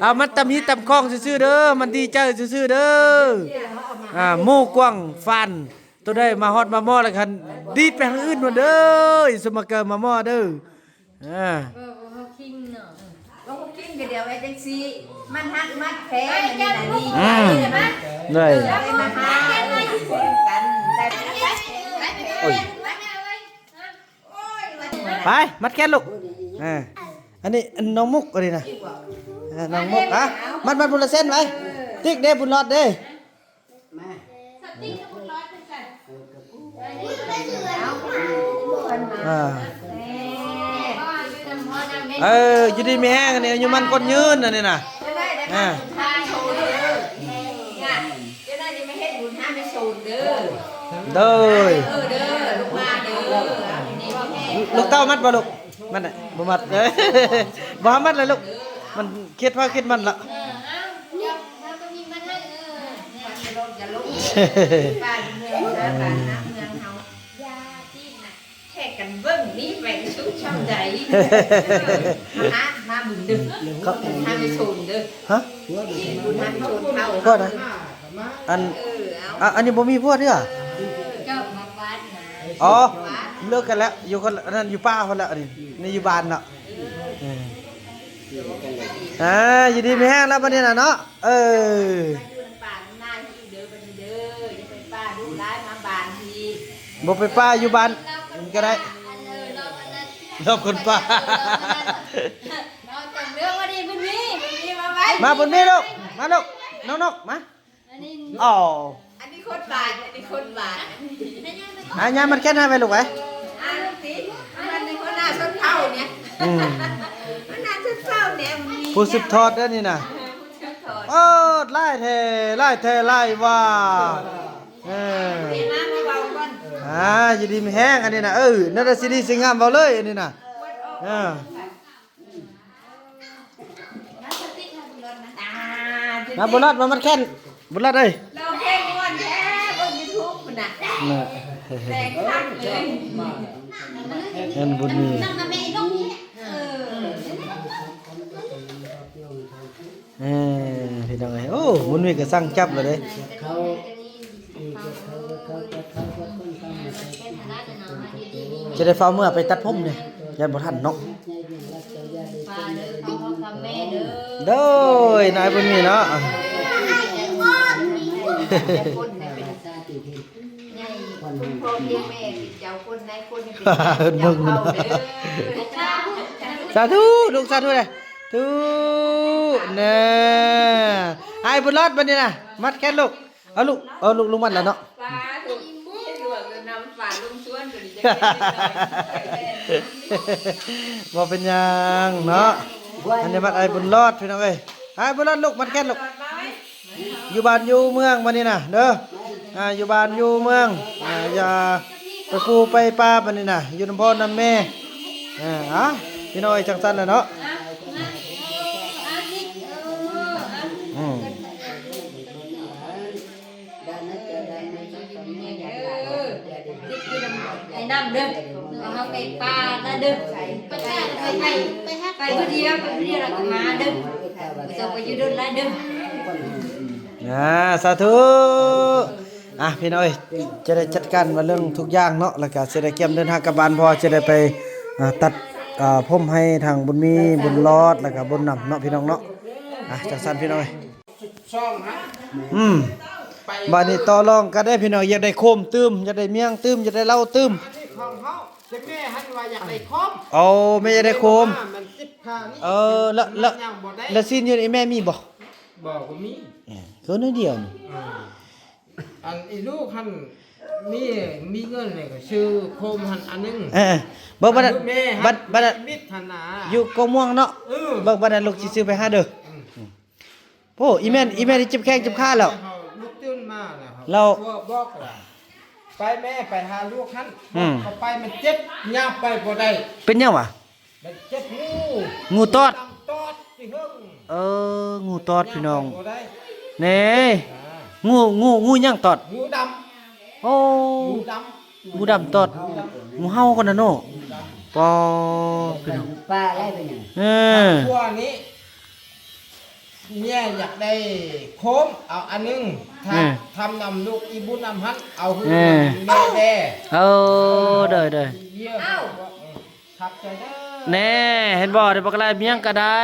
ເອົາມັນຕຳຮີຕຳຄອງຊື່ໆເດີ ມັນດີໃຈຊື່ໆເດີ ອ່າ ໝູກວາງຟານ ໂຕໃດມາຮອດມາໝໍ້ແລ້ວຄັນດີດໄປທາງອື່ນພຸ້ນເດີ ສະມາເກີມາໝໍ້ເດີ ອ່າ ເອີ ບໍ່ເຮົາຄິງເນາະ ບໍ່ເຮົາຄິງກໍດຽວໄອ້ຈັ່ງຊີ້ ມັນຮັກມັນແພງ ອັນນີ້ນະນີ້ ອືມ ໄດ້ມາຫາກັນ ໄດ້ ໂອ້ຍ ໄປ ມັດແຂນລູກ ເອີ ອັນນີ້ ອັນນ້ອງມຸກ ອັນນີ້ນະ ເອີ ນ້ອງມຸກ ອະ ມັດ ມັດພຸ້ນລະເສັ້ນໄວ້ ຕິກເດ້ ບຸນລອດເດ້ ເອີ ເອີ ຢູ່ດີມີແຮງ ອັນນີ້ອາຍຸໝັ້ນຂວັນຍືນ ອັນນີ້ນະ ເອີ ເຈົ້ານາຍຈະມາເຮັດບຸນຫາແມ່ໂສນເດີ ໂດຍ ເອີ ເດີ ລູກມາເດີ ລູກເຕົ້າມັດບໍ່ລູກ? ມັດນະ ບໍ່ມັດ ເອີ ບໍ່ໃຫ້ມັດລະລູກ ມັນຄຽດເຜົາຄຽດມັນລະ ເອີ ເອົາ ເອົາ ເອົາຕົງນີ້ມັດໃຫ້ ເອີ ຢ່າລົງ ຢ່າລົງ ບ້ານເມືອງ ຫາບ້ານຫາເມືອງເຮົາ ຢ່າຕີນນະ ແທກກັນເບິ່ງນີ້ແຫວງສຸກຊ່ຳໃດ ມາຫາ ມາບຸນເດີ ເຂົາ ຫາແມ່ໂສນເດີ ຮະ ທີ່ບຸນຫາແມ່ໂສນເຮົາ ກໍນະ ອັນ ເອີ ເອົາ ອາ ອັນນີ້ບໍ່ມີຜົວເທື່ອ ເອີ ເຈົ້າມາບ້ານນະ ອໍ ເລີກກັນແລ້ວ ຢູ່ຄົນລະ ອັນນັ້ນຢູ່ປ່າພຸ້ນແລ້ວ ອັນນີ້ ນີ້ຢູ່ບ້ານເນາະ ເອີ ອ່າ ຢູ່ດີມີແຮງແລ້ວບັດນີ້ນະເນາະ ເອີ ມາຢູ່ນຳປ້ານຳນ້າອີກເດີ ບັດນີ້ເດີ ຢ່າໄປປ້າລູກຫຼານມາບ້ານອີກ ບໍ່ໄປປ້າຢູ່ບ້ານກໍໄດ້ ອັນ ເອີ ລອບອັນນັ້ນ ລອບຄົນປ່າ ເອີ ລອບອັນນັ້ນ ເອົາຈັງເດີ ວັນນີ້ບຸນມີ ບຸນມີມາໄວ ມາບຸນມີລູກ ມາລູກ ນ້ອງນົກ ມາ ອັນນີ້ ອໍ ອັນນີ້ຄົນບາດ ອັນນີ້ຄົນບາດ ອາ ຍ່າມັດແຂນໃຫ້ໄວ້ລູກໄວ້ ອ່າ ລູກຕິ ອັນນີ້ຫົວໜ້າຊົນເຜົ່ານີ້ ອືມ ຫົວໜ້າຊົນເຜົ່ານີ້ ຜູ້ສືບທອດເດ້ນີ້ນະ ເອີ ຜູ້ສືບທອດ ໂອ້ ຫຼາຍແທ້ ຫຼາຍແທ້ ຫຼາຍວ່າ ເອີ ມາ ມາເວົ້າກ່ອນ ອ່າ ຢູ່ດີມີແຮງ ອັນນີ້ນະ ເອີ ແນວໃດຊິດີຊິງາມເວົ້າເລີຍ ອັນນີ້ນະ ເອີ. ມາບຸນລອດ ມາມັດແຂນ ບຸນລອດເອີຍ ຮ້ອງເພງມ່ວນແທ້ ເບິ່ງຢູທູບພຸ້ນນະ ນະ ແຕ່ງຄັກເລີຍ ເງິນບຸນມີ ເອີ ເອີ ພີ່ນ້ອງເອີຍ ໂອ້ ບຸນມີກໍສັ່ງຈັບແລ້ວເດ້. ຈະໄດ້ຟ້າວເມືອໄປຕັດຜົມເດ້ ຢ້ານບໍ່ທັນເນາະ ໂດຍ ນາຍບຸນມີເນາະ ເພິ່ນເບິ່ງ ສາທຸ ລູກ ສາທຸເດ້ ທຸ ນະ ອ້າຍບຸນລອດ ບັດນີ້ນະ ມັດແຂນລູກ ເອົາລູກ ເອົາລູກ ລູກມັດລະເນາະ ບໍ່ເປັນຫຍັງເນາະ ອັນນີ້ມັດອ້າຍບຸນລອດ ພີ່ນ້ອງເອີຍ ອ້າຍບຸນລອດ ລູກ ມັດແຂນລູກ ຢູ່ບ້ານຢູ່ເມືອງບັດນີ້ນະເດີ ອ່າ ຢູ່ບ້ານຢູ່ເມືອງ ອ່າ ຢ່າໄປປູໄປປາບັດນີ້ນະ ຢູ່ນຳພໍ່ນຳແມ່ ເອີ ເອົາ ພີ່ນ້ອງເອີຍ ຈັ່ງຊັ້ນແຫຼະເນາະ ອືມ ໄປນຳເດີ ເອົາເຮົາໄປປ່ານະເດີ ໄປ ໄປ ໄປ ໄປຜູ້ດຽວ ໄປຜູ້ດຽວແລ້ວກໍມາເດີ ບໍ່ຕ້ອງໄປຢູ່ດົນຫຼາຍເດີ ອ່າ ສາທຸ ອ່ະ ພີ່ນ້ອງເອີຍ ຈະໄດ້ຈັດການວ່າເລື່ອງທຸກຢ່າງເນາະ ແລ້ວກໍຊິໄດ້ກຽມເດີນທາງກັບບ້ານ ເພາະວ່າຈະໄດ້ໄປ ອ່າ ຕັດ ອ່າ ຜົມໃຫ້ທາງບຸນມີ ບຸນລອດ ແລ້ວກໍບຸນນຳເນາະ ພີ່ນ້ອງເນາະ ອ່ະ ຈັ່ງຊັ້ນ ພີ່ນ້ອງເອີຍ. ອືມ ບາດນີ້ຕໍ່ລອງກັນເດ້ພີ່ນ້ອງ ຢາກໄດ້ໂຄມຕື່ມ ຢາກໄດ້ໝ້ຽງຕື່ມ ຢາກໄດ້ເຫຼົ້າຕື່ມ ຂອງເຮົາ ແຕ່ແມ່ຫັ້ນວ່າຢາກໄດ້ໂຄມ ໂອ້ ແມ່ຢາກໄດ້ໂຄມ ແມ່ບອກວ່າມັນເຈັບຂານີ້ ເອີ ແລ້ວ ແລ້ວ ແລ້ວຊີ້ນຢູ່ນີ້ແມ່ມີບໍ່? ບໍ່ ບໍ່ມີ ເອີ ຄືໜ້ອຍດຽວນີ້ ເອີ ອັນອີລູກຫັ້ນມີ ມີເງິນແລ້ວກໍຊື້ໂຄມຫັ້ນອັນໜຶ່ງ ເອີ ເບິ່ງບັດນັ້ນ ບັດ ບັດນັ້ນ ຢູ່ກົກມ່ວງເນາະ ເອີ ເບິ່ງບັດນັ້ນລູກຊິຊື້ໄປໃຫ້ເດີ ອືມ ໂອ້ ອີແມ່ນ ອີແມ່ນເຈັບແຂ້ງເຈັບຂາແລ້ວ ລຸກຕື່ນມາແລ້ວ ແລ້ວ ບອກວ່າ ໄປແມ່ ໄປຫາລູກຫັ້ນ ອືມ ເຂົ້າໄປມັນເຈັບ ຍ່າງໄປບໍ່ໄດ້ ເປັນຫຍັງຫວາ? ມັນເຈັບງູ ງູຕອດ ດຳຕອດທີ່ເຫິງ ເອີ ງູຕອດ ພີ່ນ້ອງ ຍ່າງໄປບໍ່ໄດ້ ແນ່ ອ່າ ງູ ງູ ງູຫຍັງຕອດ? ງູດຳ ໂອ້ ງູດຳ ງູດຳຕອດ ງູເຫົ່າກໍນະເນາະ ປາ ພີ່ນ້ອງ ປ່າໄດ້ເປັນຫຍັງ ເອີ ຄົວນີ້ ເມຍຢາກໄດ້ໂຄມ ເອົາອັນໜຶ່ງ ຖ້າ ເອີ ທຳນຳລູກອີບຸນນຳຫັ້ນ ເອົາໃຫ້ ເອີ ແມ່ແດ່ ເອີ ໂດຍ ໂດຍ ເອີ ຂອບໃຈເດີ ແນ່ ເຫັນບໍ່ ໄດ້ບັກຫຼາຍໝ້ຽງກໍໄດ້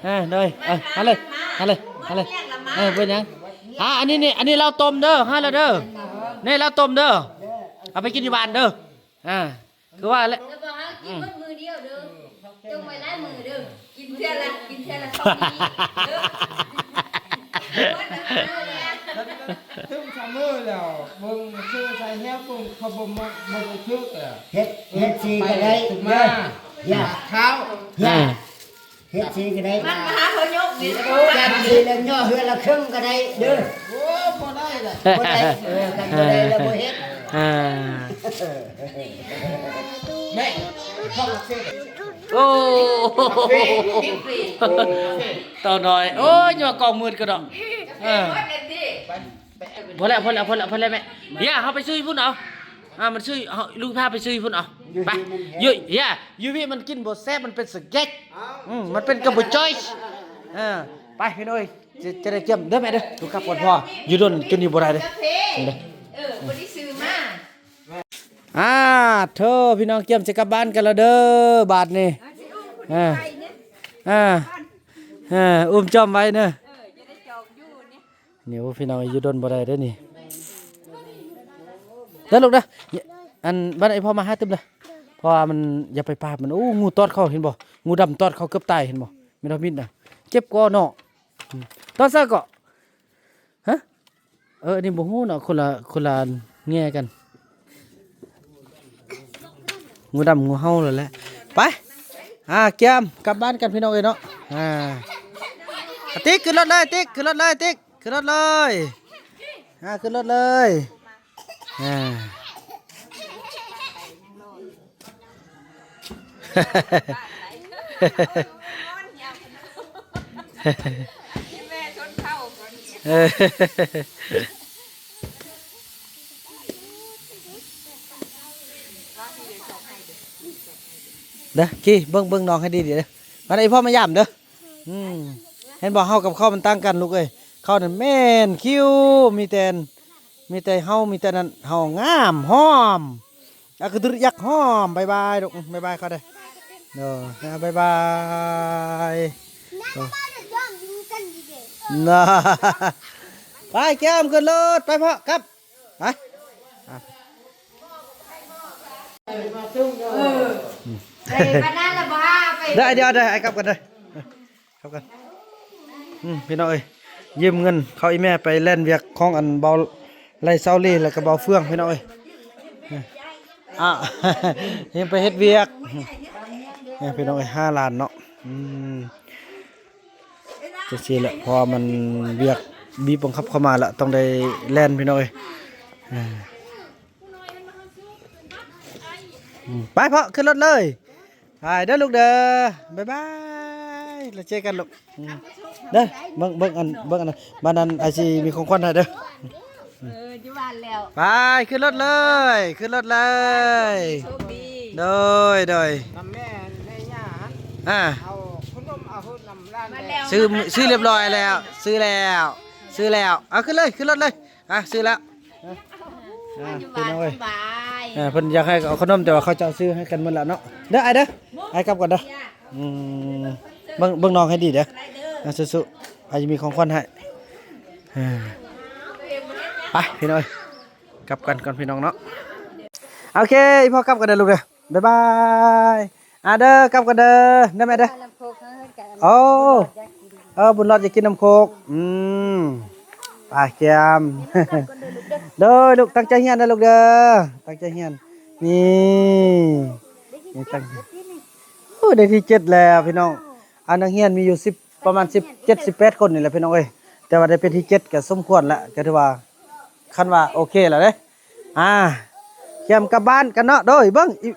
ເອີ ໂດຍ ເອີ ມາເລີຍ ມາເລີຍ ມາເລີຍ ເອີ ເປັນຫຍັງ ອ່າ ອັນນີ້ນີ້ ອັນນີ້ເຫຼົ້າຕົ້ມເດີ ໃຫ້ລະເດີ ນີ້ເຫຼົ້າຕົ້ມເດີ ເອົາໄປກິນຢູ່ບ້ານເດີ ອ່າ ຄືວ່າແຫຼະ ແລ້ວບໍ່ຫາກິນໝົດມື້ດຽວເດີ ຈົ່ງໄວ້ຫຼາຍມື້ເດີ ກິນເທື່ອລະ ກິນເທື່ອລະສອງມື້ເດີ ຕື່ມຊຳມື້ແລ້ວ ເບິ່ງຊື່ໃສ່ແຮວ ເບິ່ງເຂົາບໍ່ມັກ ບໍ່ໄດ້ຖືກແລ້ວ ເຮັດ ເຮັດຊີ້ກໍໄດ້ ເດີ ຢ່າ ເຮັດຊີ້ກໍໄດ້ ມັນມາຫາເຂົາຍົກນີ້ ເຮັດຊີ້ແລ້ວຍໍເຮືອລະເຄິ່ງກໍໄດ້ເດີ ໂອ້ ບໍ່ໄດ້ລະ ບໍ່ໄດ້ ເອີ ຄັນບໍ່ໄດ້ແລ້ວບໍ່ເຮັດ ອ່າ ແມ່ ໂອ້ ເຕົານ້ອຍ ໂອ້ຍ ຍໍກອງມືດກັນເນາະ ເອີ ພໍແລ້ວ ພໍແລ້ວ ພໍແລ້ວ ພໍແລ້ວແມ່ ຢ່າ ເຮົາໄປຊື້ຢູ່ພຸ້ນເອົາ ອ່າ ມັນຊື້ ເຮົາ ລູກພາໄປຊື້ຢູ່ພຸ້ນເອົາ ໄປ ຢູ່ ຢ່າ ຢູ່ພີ້ມັນກິນບໍ່ແຊບ ມັນເປັນສະແກກ ອືມ ມັນເປັນກະບໍ່ຈ້ອຍ ເອີ ໄປພີ່ນ້ອງເອີຍ ຈະ ຈະໄດ້ກຽມເດີແມ່ເດີ ລູກກັບກ່ອນ ເພາະວ່າຢູ່ດົນຈົນຢູ່ບໍ່ໄດ້ເດີ ນີ້ເດີ ເອີ ບໍ່ໄດ້ຊື້ມາ ອ່າ ໂທ້ ພີ່ນ້ອງກຽມຈະກັບບ້ານກັນແລ້ວເດີ ບາດນີ້ ອ່າ ອ່າ ອ່າ ອຸ້ມຈ້ອມໄວ້ເນີ ນີ້ ໂອ້ ພີ່ນ້ອງ ຢູ່ດົນບໍ່ໄດ້ເດີນີ້ ເດີລູກເດີ ອັນ ບັດນີ້ພໍ່ມາຫາຕື່ມເດີ ເພາະວ່າມັນ ຢ່າໄປປາດມັນ ໂອ້ ງູຕອດເຂົາ ເຫັນບໍ່ ງູດຳຕອດເຂົາເກືອບຕາຍ ເຫັນບໍ່ ແມ່ນເຮົາມິດນະ ເຈັບກໍເນາະ ອືມ ຕອນເຊົ້າກໍ ຮະ ເອີ ອັນນີ້ບໍ່ຮູ້ເນາະ ຄົນລະ ຄົນລະແງ່ກັນ ງູດຳງູເຫົ່າແລ້ວແຫຼະ ໄປ ອ່າ ກຽມກັບບ້ານກັນພີ່ນ້ອງເອີຍເນາະ ອ່າ ຕິກ ຂຶ້ນລົດເລີຍ ຕິກ ຂຶ້ນລົດເລີຍ ຕິກ ຂຶ້ນລົດເລີຍ ອ່າ ຂຶ້ນລົດເລີຍ ອ່າ ເອີ ເດີ ຄີ ເບິ່ງ ເບິ່ງນ້ອງໃຫ້ດີໆເດີ ມາເດີ ອີ່ພໍ່ມາຢາມເດີ ອືມ ເຫັນບໍ່ ເຮົາກັບເຂົາມັນຕ່າງກັນລູກເອີຍ ເຂົານັ້ນແມ່ນຄິ້ວ ມີແຕ່ ມີແຕ່ເຫົ່າ ມີແຕ່ນັ້ນ ເຫົ່າງາມ ຫອມ ອາກະດຸດຍັກຫອມ ບາຍບາຍລູກ ບາຍບາຍເຂົາເດີ ເດີ ບາຍບາຍ ນະ ໄປ ແກ້ມ ຂຶ້ນລົດ ໄປເພາະ ກັບ ໄປ ອ່ະ ເອີ ໄປ ໄປນັ້ນລະບໍ່ຫາໄປ ໄດ້ ດຽວ ດຽວ ໄອ້ກັບກັນເດີ ຄັບກັນ ອືມ ພີ່ນ້ອງເອີຍ ຢືມເງິນເຂົາອີ່ແມ່ໄປແລ່ນວຽກຂອງອັນເບົາໄລເຊົາລີ ແລ້ວກໍເບົາເຟືອງ ພີ່ນ້ອງເອີຍ ອ່າ ຍັງໄປເຮັດວຽກ ພີ່ນ້ອງເອີຍ ຫ້າລ້ານເນາະ ອືມ ຈັ່ງຊີ້ແຫຼະ ເພາະວ່າມັນວຽກບີບບັງຄັບເຂົ້າມາລະ ຕ້ອງໄດ້ແລ່ນ ພີ່ນ້ອງເອີຍ ອ່າ ອືມ ໄປເພາະ ຂຶ້ນລົດເລີຍ ໄປເດີລູກເດີ ບາຍບາຍ ແລ້ວເຈີກັນລູກ ອືມ ເດີ ເບິ່ງ ເບິ່ງອັນ ເບິ່ງອັນນັ້ນ ບາດນັ້ນອ້າຍຊິມີຂອງຂວັນໃຫ້ເດີ ເອີ ຢູ່ບ້ານແລ້ວ ໄປ ຂຶ້ນລົດເລີຍ ຂຶ້ນລົດເລີຍ ໂຊກດີ ໂດຍ ໂດຍ ນຳແມ່ ແມ່ຍ່າ ອ່າ ເອົາຂະໜົມ ເອົານຳຮ້ານ ມາແລ້ວ ຊື້ ຊື້ຮຽບຮ້ອຍແລ້ວ ຊື້ແລ້ວ ຊື້ແລ້ວ ເອົາ ຂຶ້ນເລີຍ ຂຶ້ນລົດເລີຍ ອ່ະ ຊື້ແລ້ວ ອ່າ ພີ່ນ້ອງເອີຍ ສະບາຍ ເອີ ເພິ່ນຢາກໃຫ້ເອົາຂະໜົມ ແຕ່ວ່າເຂົາເຈົ້າຊື້ໃຫ້ກັນໝົດແລ້ວເນາະ ເດີ ອ້າຍເດີ ອ້າຍກັບກ່ອນເດີ ອືມ ເບິ່ງ ເບິ່ງນ້ອງໃຫ້ດີເດີ ອ່າ ສູ້ໆ ອ້າຍຈະມີຂອງຂວັນໃຫ້ ເອີ ໄປ ພີ່ນ້ອງເອີຍ ກັບກັນກ່ອນ ພີ່ນ້ອງເນາະ ໂອເຄ ອີ່ພໍ່ກັບກັນເດີລູກເດີ ບາຍບາຍ ອ່າເດີ ກັບກັນເດີ ເດີແມ່ເດີ ໂອ້ ເອີ ບຸນລອດຢາກກິນນ້ຳໂຄກ ອືມ ໄປ ກຽມ ໂດຍລູກ ຕັ້ງໃຈຮຽນເດີລູກເດີ ຕັ້ງໃຈຮຽນ ນີ້ ນີ້ຕັ້ງ ໂອ້ ໄດ້ທີເຈັດແລ້ວພີ່ນ້ອງ ອັນນັກຮຽນມີຢູ່ສິບ ປະມານສິບເຈັດ ສິບແປດຄົນນີ້ແຫຼະພີ່ນ້ອງເອີຍ ແຕ່ວ່າໄດ້ເປັນທີເຈັດກໍສົມຄວນລະ ກໍຖືວ່າ ຄັນວ່າໂອເຄແລ້ວເດ້ ອ່າ ກຽມກັບບ້ານກັນເນາະ ໂດຍ ເບິ່ງ ອີ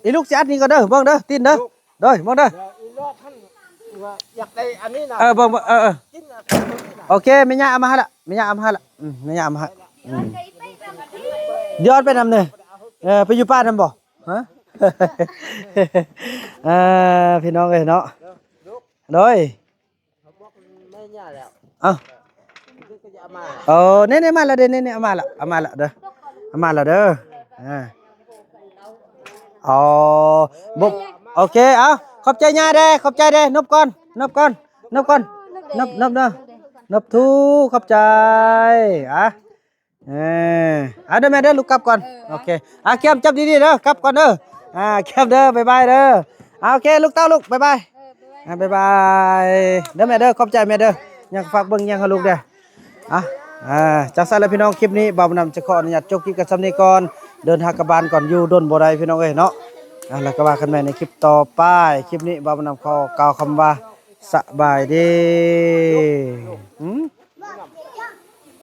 ອີລູກຊິອັດນີ້ກ່ອນເດີ ເບິ່ງເດີ ຕິນເດີ ໂດຍ ເບິ່ງເດີ ອີຫຼອດຫັ້ນວ່າຢາກໄດ້ອັນນີ້ນະ ເອີ ເບິ່ງ ເບິ່ງ ເອີ ເອີ ກິນອັນນີ້ນະ ໂອເຄ ແມ່ຍ່າເອົາມາໃຫ້ລະ ແມ່ຍ່າເອົາມາໃຫ້ລະ ອືມ ແມ່ຍ່າເອົາມາໃຫ້ ອືມ ດຽວໄປນຳເດີ ເອີ ໄປຢູ່ປ່ານຳບໍ່ ຮະ ເອີ ພີ່ນ້ອງເອີຍເນາະ ໂດຍ ເອົາ ເອີ ນີ້ໆ ມາແລ້ວເດ້ ນີ້ໆ ເອົາມາລະ ເອົາມາລະເດີ ເອົາມາລະເດີ ອ່າ ອໍ ບໍ່ ໂອເຄ ເອົາ ຂອບໃຈຍ່າແດ່ ຂອບໃຈແດ່ ນົບກ່ອນ ນົບກ່ອນ ນົບກ່ອນ ນົບ ນົບເດີ ນົບ ທຸກ ຂອບໃຈ ອ່າ ເອີ ອ່າ ເດີແມ່ເດີ ລູກກັບກ່ອນ ເອີ ໂອເຄ ອ່າ ກຽມຈັບດີໆເດີ ກັບກ່ອນເດີ ອ່າ ແຄມເດີ ບາຍບາຍເດີ. ອ່າ ໂອເຄ ລູກເຕົ້າລູກ ບາຍບາຍ. ອ່າ ບາຍບາຍເດີແມ່ເດີ ຂອບໃຈແມ່ເດີ. ຍັງຝາກເບິ່ງຫຍັງໃຫ້ລູກເດີ. ອ່ະ ອ່າ ຈັ່ງຊັ້ນລະພີ່ນ້ອງ ຄລິບນີ້ບ່າວບຸນນຳຈະຂໍອະນຸຍາດຈົບຄລິບກັນຊ່ຳນີ້ກ່ອນ. ເດີນທາງກັບບ້ານກ່ອນ ຢູ່ດົນບໍ່ໄດ້ພີ່ນ້ອງເອີຍເນາະ. ອ່າ ແລ້ວກໍວ່າກັນໃໝ່ໃນຄລິບຕໍ່ໄປ. ຄລິບນີ້ບ່າວບຸນນຳຂໍກ່າວຄຳວ່າ ສະບາຍດີ. ຫືມ?